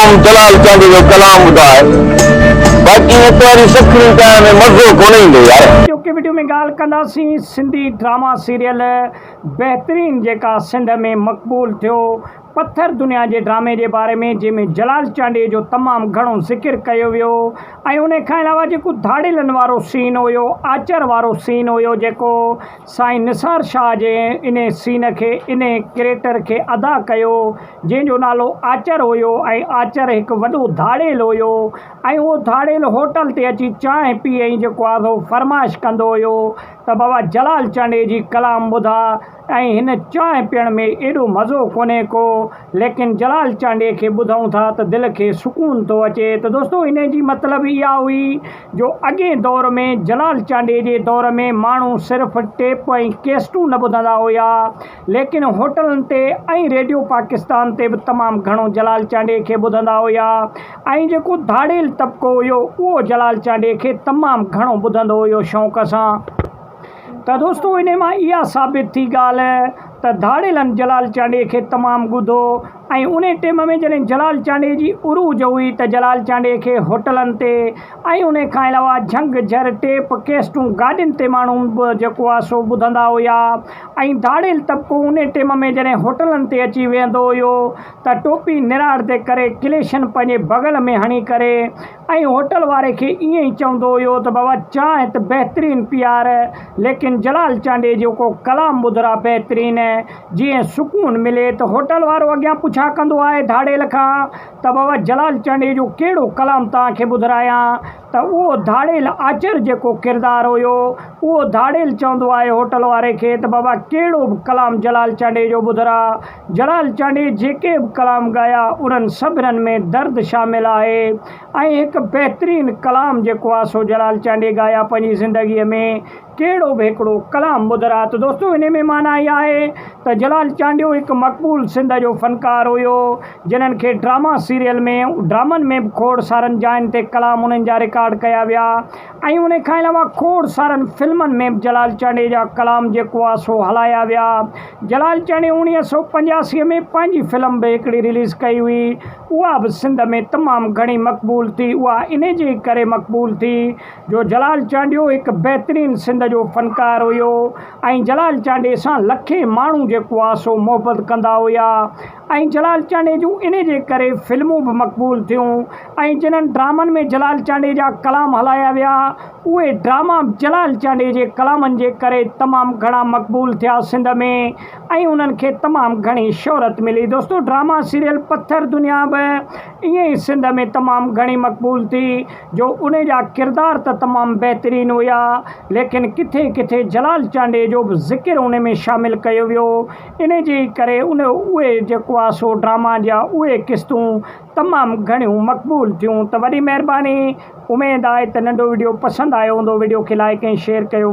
تون جلال چانڊيي جو ڪلام ٻڌاء باقي ائين تنهنجي سکڻي ڳائڻ ۾ مزو ڪونه ايندو يار. اڄوڪي وڊيو ۾ ڳالهه ڪنداسين سنڌي ڊراما سيريل بهترين جيڪا سنڌ ۾ مقبول ٿيو پٿر دنيا جي ڊرامي جي باري ۾ جنهن ۾ جلال چانڊيي جو تمام گهڻو ذڪر ڪيو ويو ۽ ان کان علاوه جيڪو ڌاڙيلن وارو سين هيو آچر وارو سين هيو جيڪو سائين نثار شاهه جي انهي سين کي انهي ڪريٽر کي ادا ڪيو جنهن جو نالو آچر هيو ۽ آچر هڪ وڏو ڌاڙيل هيو ۽ اهو ڌاڙيل هوٽل تي اچي چانهه پي ۽ جيڪو آهي سو فرمائش ڪندو هيو ته بابا جلال چانڊيي جي ڪلام ٻڌاء ۽ هن چانهه پيئڻ ۾ ايڏو مزو ڪونهي ڪو ليڪن جلال چانڊيي کي ٻڌون ٿا ته دل کي سڪون ٿو اچي ته دوستو انهي جي مطلب اها هئي جو اڳئين دور ۾ جلال چانڊيي جي دور ۾ ماڻهو صرف ٽيپ ۽ ڪيسٽون نه ٻڌندا هيا ليڪن هوٽلن تي ۽ ريڊيو پاڪستان تي به تمام گهڻو جلال چانڊيي کي ٻڌندا هيا ۽ جيڪو ڌاڙيل طبقو هيو اهو جلال چانڊيي کي تمام گهڻو ٻڌندو هيو شوق سان. ته دوستو انهي مان اها ثابت ٿي ڳالهه ته ڌاڙيلن جلال چانڊيي کي تمام ٻڌو ۽ انهي ٽيم ۾ جڏهن جلال چانڊيي جي عروج هئي ته جلال چانڊيي کي هوٽلن تي ۽ انهي کان علاوه جهنگ جهر ٽيپ ڪيسٽون گاڏين تي ماڻهو به جيڪو آهي سو ٻڌندا هيا ۽ ڌاڙيل طبقو انهي ٽيم ۾ جڏهن هوٽلن تي اچي ويهندو هيو ته ٽوپي نراڙ تي ڪري ڪليشن پنهنجي بغل ۾ هڻي ڪري ۽ هوٽل واري کي ائين ئي چوندو هيو ته بابا چانهه ته بهترين پيار ليڪن جلال چانڊيي جو ڪو ڪلام ٻڌرا بهترين جيئن سڪون ملي ته هوٽل وارو اڳيان پڇا ڪندو آهي ڌاڙيل کان ته بابا جلال چانڊيي جو ڪهڙو ڪلام توهان کي ٻڌرايان ته اهو ڌاڙيل آچر جيڪو ڪردار هيو اهو ڌاڙيل چوندو آهي هوٽل واري کي ته بابا ڪهڙو به ڪلام جلال چانڊيي جو ٻڌرا جلال چانڊيي جيڪي به ڪلام ڳايا انهن سڀنن ۾ درد شامل آهي ۽ هڪ بهترين ڪلام جيڪو آ سو جلال چانڊيي ڳايا پنهنجي زندگي ۾ ڪهڙو به هڪڙو ڪلام ٻڌرا ته دوستو انهي ۾ معنيٰ اها آهي ته جلال چانڊيو هڪ مقبول سنڌ جو فنڪار هيو جنھن کي ڊراما سيريل ۾ ڊرامن ۾ به کوڙ سارن جاين تي ڪلام انهن جا رڪارڊ ڪيا ويا ۽ ان کان علاوه کوڙ سارن فلمن ۾ به جلال چانڊيي جا ڪلام جيڪو آ سو هلايا ويا. جلال چانڊيي اوڻيهه سو پنجاسي ۾ پنهنجي فلم به هڪڙي رليز ڪئي هئي اها به سنڌ ۾ تمام گهڻي مقبول ٿي اها انهي جي ڪري مقبول ٿي جو جلال چانڊيو هڪ بهترين سنڌ جو فنڪار هيو ۽ جلال چانڊيي سان لکين ماڻهو جيڪو آ سو محبت ڪندا هيا ۽ جلال چانڊيي جون انهي جي ڪري فلمون به مقبول ٿيون ۽ جنھن ڊرامن ۾ جلال چانڊيي جا ڪلام هلايا ويا اهي ڊراما به جلال چانڊيي جي ڪلامن جي ڪري تمام گهڻا مقبول ٿيا سنڌ ۾ ۽ انهن کي تمام گهڻي شهرت ملي دوستو ڊراما سيريل پٿر دنيا به ائين ئي سنڌ ۾ تمام گهڻي مقبول ٿي جو انهي جا ڪردار ته تمام بهترين هيا ليڪن ڪٿي ڪٿي جلال چانڊيي جو به ذڪر انهي ۾ شامل ڪيو ويو انهي جي ڪري ان اهي جيڪو آ سو ڊراما جا اهي قسطون تمام گهڻيون مقبول ٿيون ته وڏي مهرباني اميد آهي ته ننڍو وڊيو پسند آيو هوندو وڊيو کي لائيڪ ۽ شيئر ڪيو.